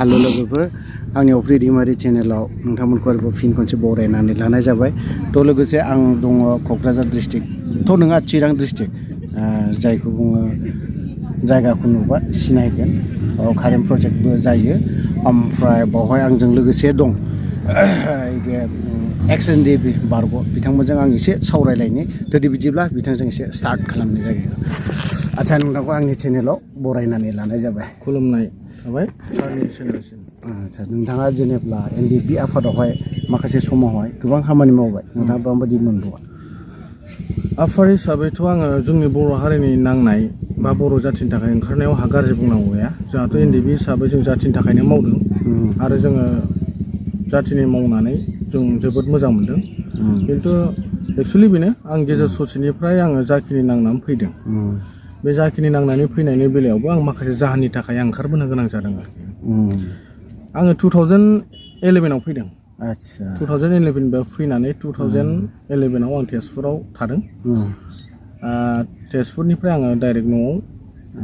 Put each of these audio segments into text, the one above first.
हालो लोगोफोर आंनि अफ्रि दैमारि चेनेलाव नोंथांमोनखौ आरोबाव फिन खनसे बरायनानै लानाय जाबाय थ' लोगोसे आं दङ क'क्राझार डिस्ट्रिक्ट नङा चिरां डिस्ट्रिक्ट जायखौ बुङो जायगाखौ नुबा सिनायगोन कारेन्ट प्रजेक्टबो जायो ओमफ्राय बावहाय आंजों लोगोसे दं बे एक्स एन डि बारग' बिथांमोनजों आं एसे सावरायलायनि जुदि बिदिब्ला बिथांजों एसे स्टार्ट खालामनाय जायो आच्चा नोंथांखौ आंनि चेनेलाव बरायनानै लानाय जाबाय खुलुमनाय थाबाय सारनि चेनेलसिम आच्चा नोंथाङा जेनेब्ला एनडिपि आफादावहाय माखासे समावहाय गोबां खामानि मावबाय नोंथाङा माबायदि मोनदों आफाद हिसाबैथ' आङो जोंनि बर' हारिनि नांनाय बा बर' जाथिनि थाखाय ओंखारनायाव हा गाज्रि बुंनांगौ गैया जोंहाथ' एनडिपि हिसाबै जों जाथिनि थाखायनो मावदों आरो जोङो जाथिनि मावनानै जों जोबोद मोजां मोनदों खिन्थु एक्सुवेलि बेनो आं गेजेर ससेनिफ्राय आङो जाखिनि नांनानै फैदों बे जाखिनि नांनानै फैनायनि बेलायावबो आं माखासे जाहोननि थाखाय आं ओंखारबोनो गोनां जादों आरोखि आङो 2011आव फैदों आच्चा 2011 फैनानै 2011आव आं तेजपुराव थादों तेजपुरनिफ्राय आङो डाइरेक्ट न'आव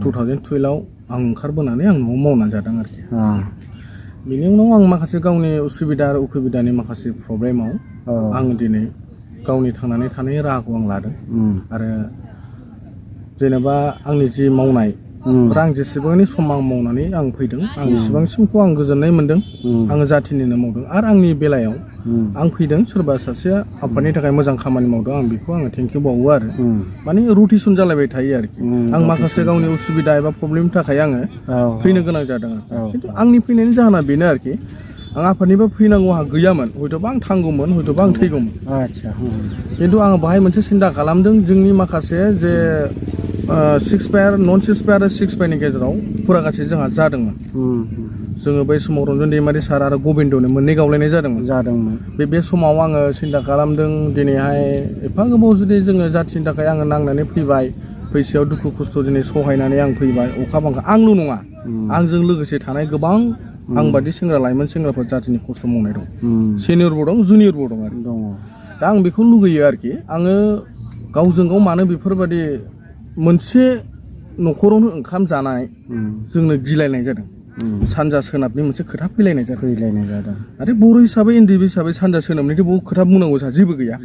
2012आव आं ओंखारबोनानै आं न'आव मावनानै जादों आरोखि बिनि उनाव आं माखासे गावनि उसुबिदा आरो उखुबिदानि माखासे प्रब्लेमाव आं दिनै गावनि थांनानै थानायनि राहाखौ आं लादों आरो जेनेबा आंनि जि मावनाय आं जेसेबांनि सम आं मावनानै आं फैदों आं इसेबांसिमखौ आं गोजोननाय मोनदों आङो जाथिनिनो मावदों आरो आंनि बेलायाव आं फैदों सोरबा सासेया आफादनि थाखाय मोजां खामानि मावदों आं बेखौ आङो थेंकिउ बावो आरो माने रटेसन जालायबाय थायो आरोखि आं माखासे गावनि उसुबिदा एबा प्रब्लेमनि थाखाय आङो फैनो गोनां जादों खिन्थु आंनि फैनायनि जाहोना बेनो आरोखि आं आफादनिबा फैनांगौ आंहा गैयामोन हयथ'बा आं थांगौमोन हयथ'बा आं थैगौमोन आच्चा खिन्थु आङो बाहाय मोनसे सिन्था खालामदों जोंनि माखासे जे सिक्स फायार नन सिक्स फायार आरो सिक्स फायारनि गेजेराव फुरागासे जोंहा जादोंमोन जोङो बै समाव रन्जन दैमारि सार आरो गबिन्दनो मोननै गावलायनाय जादोंमोन बे समाव आङो सिन्था खालामदों दिनैहाय एफा गोबाव जुदि जोङो जाथिनि थाखाय आङो नांनानै फैबाय फैसायाव दुखु खस्थ' दिनै सहायनानै आं फैबाय अखा बांखा आंल' नङा आंजों लोगोसे थानाय गोबां आं बादि सेंग्रा लाइमोन सेंग्राफोर जाथिनि खस्थ' मावनाय दं सिनियरबो दं जुनियरबो दं आरो दा आं बेखौ लुगैयो आरोखि आङो गावजों गाव मानो बेफोरबायदि मोनसे न'खरावनो ओंखाम जानाय जोंनो गिलायनाय जादों सानजा सोनाबनि मोनसे खोथा फैलायनाय जादों आरो बर' हिसाबै एनडिपि हिसाबै सानजा सोनाबनिथ' बहुद खोथा बुंनांगौ जोंहा जेबो गैया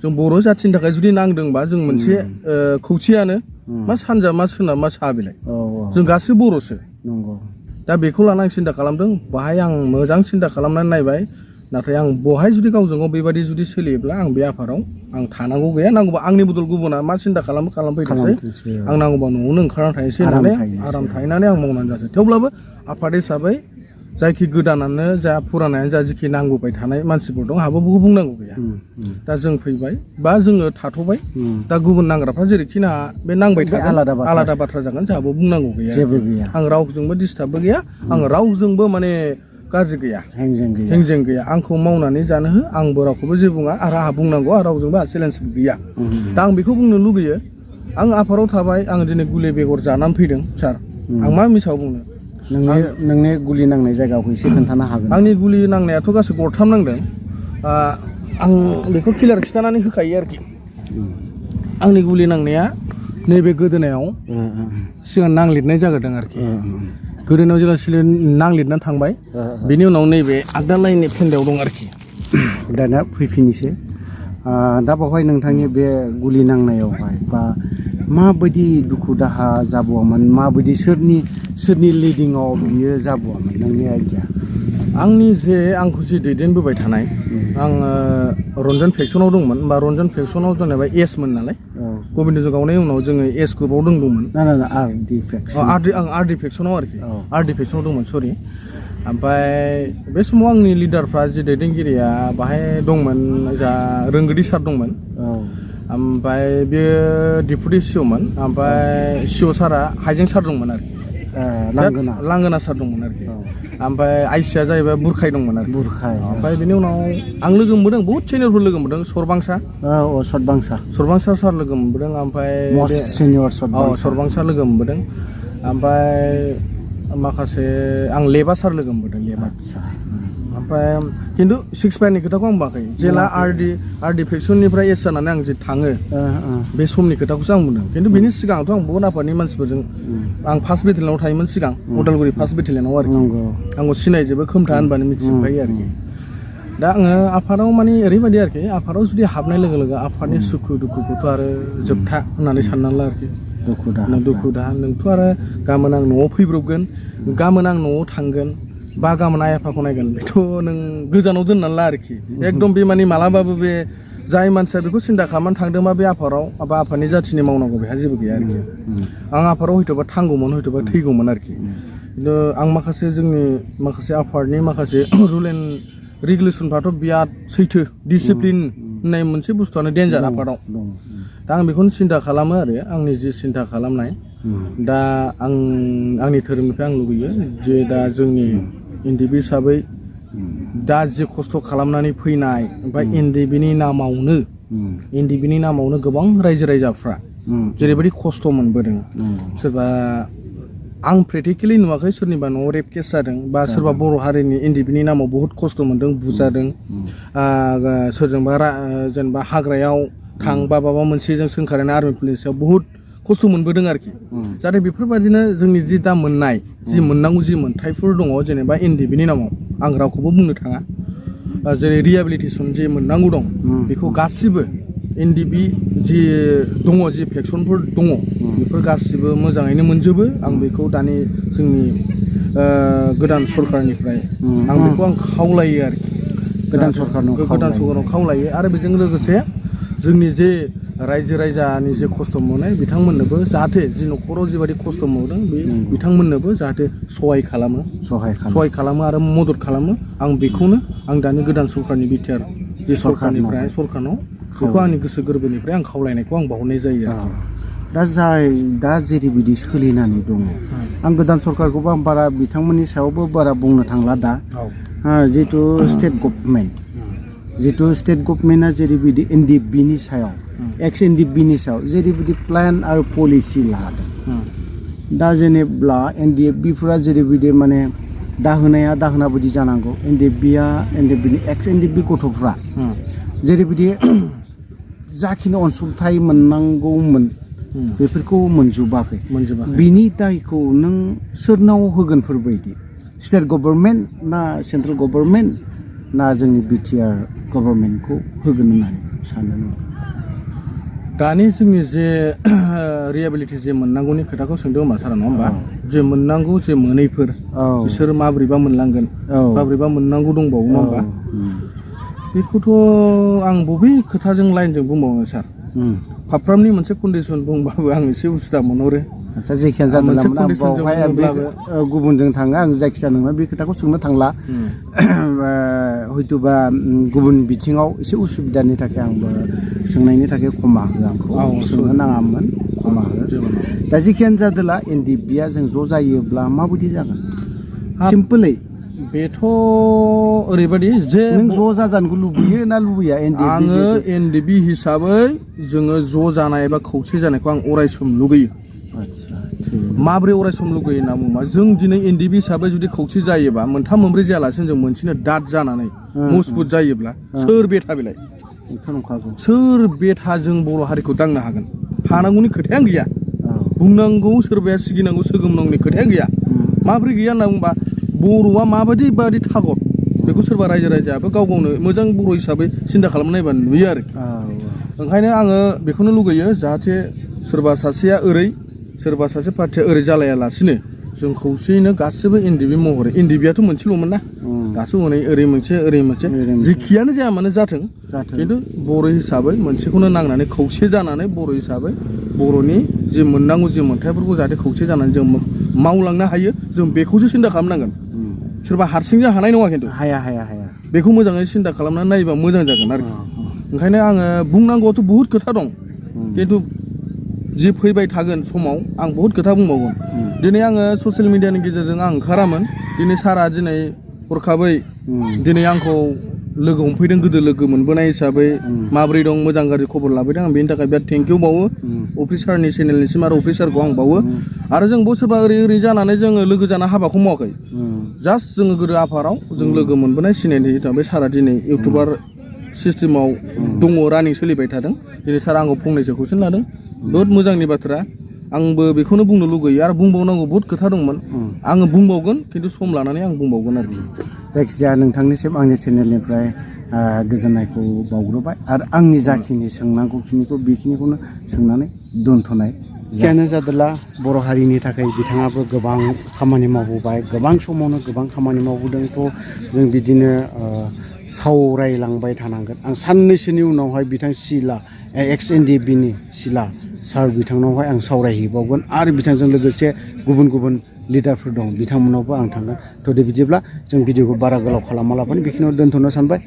जों बर' जाथिनि थाखाय जुदि नांदोंबा जों मोनसे खौसेयानो मा सानजा मा सोनाब मा साहा बिलाइ जों गासैबो बर'सो दा बेखौ लानानै आं सिन्था खालामदों बाहाय आं मोजां सिन्था खालामनानै नायबाय नाथाय आं बहाय जुदि गावजों गाव बेबायदि जुदि सोलियोब्ला आं बे आफादाव आं थानांगौ गैया नांगौबा आंनि बदल गुबुना मा सिन्था खालामफैथोंसै आं नांगौबा न'आवनो ओंखारनानै थाहैसै होननानै आराम थाहैनानै आं मावनानै जासै थेवब्लाबो आफाद हिसाबै जायखि गोदानानो जा फुरानायानो जा जिखि नांबोबाय थानाय मानसिफोर दं आहाबो बुंनांगौ गैया दा जों फैबाय बा जोङो थाथ'बाय दा गुबुन नांग्राफ्रा जेरैखि ना बे नांबाय थागोन आलादा बाथ्रा जागोन जोंहाबो बुंनांगौ गैया आं रावजोंबो डिस्टार्बबो गैया आं रावजोंबो माने गाज्रि गैया हेंजें गैया आंखौ मावनानै जानो हो आंबो रावखौबो जेबो बुङा आरो आंहा बुंनांगौ आरो रावजोंबो आंहा चेलेन्जबो गैया दा आं बेखौ बुंनो लुगैयो आं आफादाव थाबाय आं दिनै गुलि बेगर जानानै फैदों सार आं मा मिसाव बुंनो नोंनि गुलि नांनाय जायगाखौ एसे खोन्थानो हागोन आंनि गुलि नांनायाथ' गासै गरथाम नांदों आं बेखौ क्लियार खिन्थानानै होखायो आरोखि आंनि गुलि नांनाया नैबे गोदोनायाव सिगां नांलिरनाय जाग्रोदों आरोखि गोदोनायाव जेब्ला नांलिरनानै थांबाय बेनि उनाव नैबे आगदा लाइननि फेन्दायाव दं आरोखि दाना फैफिननोसै दा बावहाय नोंथांनि बे गुलि नांनायावहाय बा माबायदि दुखु दाहा जाबावामोन माबायदि सोरनि लिडिंआव बियो जाबावामोन नोंनि आइडिया आंनि जे आंखौ जि दैदेनबोबाय थानाय आङो रन्जन फेक्सनाव दंमोन बा रन्जन फेक्सनाव जेनेबा एसमोन नालाय गबिन्दजों गावनायनि उनाव जोङो एस ग्रुपआव दंमोन आं आरडि फेक्सनाव आरोखि आरडि फेक्सनाव दंमोन सरि ओमफ्राय बे समाव आंनि लिडारफ्रा जि दैदेनगिरिया बाहाय दंमोन जा रोंगोथि सार दंमोन ओमफ्राय बेयो डिपुटि सिअ'मोन ओमफ्राय सिअ सारा हाइजें सार दंमोन आरोखि लांगोना सार दंमोन आरोखि ओमफ्राय आइसिया जाहैबाय बुरखाय दंमोन आरोखि ओमफ्राय बेनि उनाव आं लोगो मोनबोदों बहुद सिनियरफोर लोगो मोनबोदों सरबांसा सार लोगो मोनबोदों ओमफ्राय सरबांसा लोगो मोनबोदों ओमफ्राय माखासे आं लेबा सार लोगो मोनबोदों ओमफ्राय खिन्थु 6 पेयारनि खोथाखौ आं बुङाखै जेला आरडि फेक्सननिफ्राय एस जानानै आं जे थाङो बे समनि खोथाखौसो आं बुंदों खिन्थु बेनि सिगाङावथ' आं बहुत आफादनि मानसिफोरजों आं फार्स्ट बेटेलियनाव थायोमोन सिगां उदालगुरि फार्स्ट बेटेलियनाव आरोखि आंखौ सिनायजोबो खोमथा होनबानो मिथिजोबखायो आरोखि दा आङो आफादाव माने ओरैबायदि आरोखि आफादाव जुदि हाबनाय लोगो लोगो आफादनि सुखु दुखुखौथ' आरो जोबथा होननानै सानना ला आरोखि दुखु दाहा नोंथ' आरो गाबोन आं न'आव फैब्रबगोन गाबोन आं न'आव थांगोन बा गाबोन आइ आफाखौ नायगोन बेथ' नों गोजानाव दोननानै ला आरोखि एकदम बे माने मालाबाबो बे जाय मानसिया बेखौ सिन्था खालामनानै थांदोंबा बे आफादाव बा आफादनि जाथिनि मावनांगौ बेहा जेबो गैया आरोखि आं आफादाव हयथ'बा थांगौमोन हयथ'बा थैगौमोन आरोखि खिन्थु आं माखासे जोंनि माखासे आफादनि माखासे रुल एन्ड रेगुलेसनफ्राथ' बिराद सैथो डिसिप्लिन होननाय मोनसे बुस्थुआनो डेन्जार आफादाव दा आं बेखौनो सिन्था खालामो आरो आंनि जि सिन्था खालामनाय दा आंनि धोरोमनिफ्राय आं लुबैयो जे दा जोंनि एनडिबि हिसाबै दा जे खस्थ' खालामनानै फैनाय ओमफ्राय एनडिबिनि नामावनो गोबां रायजो राजाफ्रा जेरैबायदि खस्थ' मोनबोदों सोरबा आं प्रेक्टिकेलि नुवाखै सोरनिबा न'आव रेप केस जादों बा सोरबा बर' हारिनि एनडिबिनि नामाव बहुद खस्थ' मोनदों बुजादों सोरजोंबा जेनेबा हाग्रायाव थां बा माबा मोनसेजों सोंखारनाय आर्मि पुलिसाव बहुद खस्थ' मोनबोदों आरोखि जाहाथे बेफोरबायदिनो जोंनि जि दा मोननाय जि मोननांगौ जि मोन्थायफोर दङ जेनेबा एनडिबिनि नामाव आं रावखौबो बुंनो थाङा जेरै रिहेबिलिटेसन जे मोननांगौ दं बेखौ गासिबो एनडिबि जि दङ जि फेक्सनफोर दङ बेफोर गासिबो मोजाङैनो मोनजोबो आं बेखौ दानि जोंनि गोदान सरकारनिफ्राय आं बेखौ आं खावलायो आरोखि गोदान सरकारनाव खावलायो आरो बेजों लोगोसे जोंनि जे रायजो राजानि जे खस्थ' मोननाय बिथांमोननोबो जाहाथे जि न'खराव जिबायदि खस्थ' मोनदों बे बिथांमोननोबो जाहाथे सहाय खालामो आरो मदद खालामो आं बेखौनो आं दानि गोदान सरकारनि बिटिआर जे सरकारनिफ्राय सरकारनाव बेखौ आंनि गोसो गोरबोनिफ्राय आं खावलायनायखौ आं बावहरनाय जायो दा जेरैबायदि सोलिनानै दङ आं गोदान सरकारखौबो आं बारा बिथांमोननि सायावबो बारा बुंनो थांला दा जितु स्टेट गभर्नमेन्टआ जेरैबायदि एनडिबिनि सायाव एक्स एनडिबिनि सायाव जेरैबायदि प्लेन आरो पलिसि लादों दा जेनेब्ला एनडिबिफोरा जेरैबायदि माने दाहोना बायदि जानांगौ एनडिबिनि एक्स एनडिबि गथ'फ्रा जेरैबायदि जाखिनि अनसुंथाइ मोननांगौमोन बेफोरखौ मोनजोबाखै बिनि दायखौ नों सोरनाव होगोनफोरबायदि स्टेट गभर्नमेन्ट ना सेन्ट्रेल गभर्नमेन्ट ना जोंनि बिटिआर गभर्नमेन्टखौ होगोन होननानै सानो नों दानि जोंनि जे रिहेबिलिटि जे मोननांगौनि खोथाखौ सोंदों होमबा सारा नङा होमबा जे मोननांगौ जे मोनैफोर बिसोर माबोरैबा मोनलांगोन माबोरैबा मोननांगौ दंबावो नङा होमबा बेखौथ' आं बबे खोथाजों लाइनजों बुंबावनो सार फाफ्रामनि मोनसे कन्डिसन बुंबाबो आं एसे उसुबिदा मोनहरो आच्छा जेखियानो जादोंमोन बावहाय गुबुनजों थाङो आं जायखिजाया नङा बे खोथाखौ सोंनो थांला हयथ'बा गुबुन बिथिङाव एसे उसुबिदानि थाखाय आंबो सोंनायनि थाखाय खमा हो आंखौ सोंनो नाङामोन खमा हो दा जेखियानो जादोंला एनडिबिया जों ज' जायोब्ला माबायदि जागोन सिम्पोलै बेथ' ओरैबायदि जे नों ज' जाजानोखौ लुबैयो ना लुबैया आङो एनडिबि हिसाबै जोङो ज' जानाय एबा खौसे जानायखौ आं अरायसम लुगैयो माब्रै अरायसम लुगैयो होनना बुङोबा जों दिनै एनडिबि हिसाबै जुदि खौसे जायोबा मोनथाम मोनब्रै जायालासिनो जों मोनसेनो दाद जानानै मजबुत जायोब्ला सोर बेथा बेलाय सोर बेथा जों बर' हारिखौ दांनो हागोन हानांगौनि खोथायानो गैया बुंनांगौ सोरबाया सिगिनांगौ सोगोमनांगौनि खोथायानो गैया माब्रै गैया होनना बुंबा बर'आ माबायदि थागत बेखौ सोरबा रायजो राजायाबो गाव गावनो मोजां बर' हिसाबै सिन्था खालामना नायबा नुयो आरोखि ओंखायनो आङो बेखौनो लुगैयो जाहाथे सोरबा सासेया ओरै सोरबा सासे पार्टिया ओरै जालायालासिनो जों खौसेयैनो गासिबो एनडिबि महरै एनडिबियाथ' मोनसेल'मोन ना दासो ओरै मोनसे जेखियानो जाया मानो जाथों खिन्थु बर' हिसाबै मोनसेखौनो नांनानै खौसे जानानै बर' हिसाबै बर'नि जे मोननांगौ जे मोन्थायफोरखौ जाहाथे खौसे जानानै जों मावलांनो हायो जों बेखौसो सिन्था खालामनांगोन सोरबा हारसिंजों हानाय नङा खिन्थु हाया बेखौ मोजाङै सिन्था खालामनानै नायोबा मोजां जागोन आरोखि ओंखायनो आङो बुंनांगौआथ' बहुद खोथा दं खिन्थु जि फैबाय थागोन समाव आं बहुद खोथा बुंबावगोन दिनै आङो ससियेल मिडियानि गेजेरजों आं ओंखारामोन दिनै सारा दिनै हरखाबै दिनै आंखौ लोगो हमफैदों गोदो लोगो मोनबोनाय हिसाबै माबोरै दं मोजां गाज्रि खबर लाफैदों आं बेनि थाखाय बिराद थेंकिउ बावो अफिसारनि चेनेलनिसिम आरो अफिसारखौ आं बावो आरो जों बोसोरबा ओरै जानानै जोङो लोगो जाना हाबाखौ मावाखै जास्ट जोङो गोदो आफाराव जों लोगो मोनबोनाय सिनायनाय हिसाबै बे सारा दिनै इउटुबार सिस्टेमाव दङ रानिं सोलिबाय थादों दिनै सारा आंखौ फंनैसो कुइसन लादों बहुद मोजांनि बाथ्रा आंबो बेखौनो बुंनो लुगैयो आरो बुंबावनांगौ बहुद खोथा दंमोन आङो बुंबावगोन खिन्थु सम लानानै आं बुंबावगोन आरोखि जायखिजाया नोंथांनिसिम आंनि चेनेलनिफ्राय गोजोननायखौ बावग्रोबाय आरो आंनि जाखिनि सोंनांगौखिनिखौ बेखिनिखौनो सोंनानै दोनथ'नाय जियानो जादोला बर' हारिनि थाखाय बिथाङाबो गोबां खामानि मावबोबाय गोबां समावनो गोबां खामानि मावबोदोंथ' जों बिदिनो सावरायलांबाय थानांगोन आं साननैसोनि उनावहाय बिथां सिला XNDB-नि सिला सार बिथांनावहाय आं सावरायहैबावगोन आरो बिथांजों लोगोसे गुबुन गुबुन लिडारफोर दं बिथांमोनावबो आं थांगोन थ' दे बिदिब्ला जों भिडिअखौ बारा गोलाव खालामालाबानो बेखिनियाव दोनथ'नो सानबाय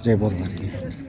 जय बर' हारि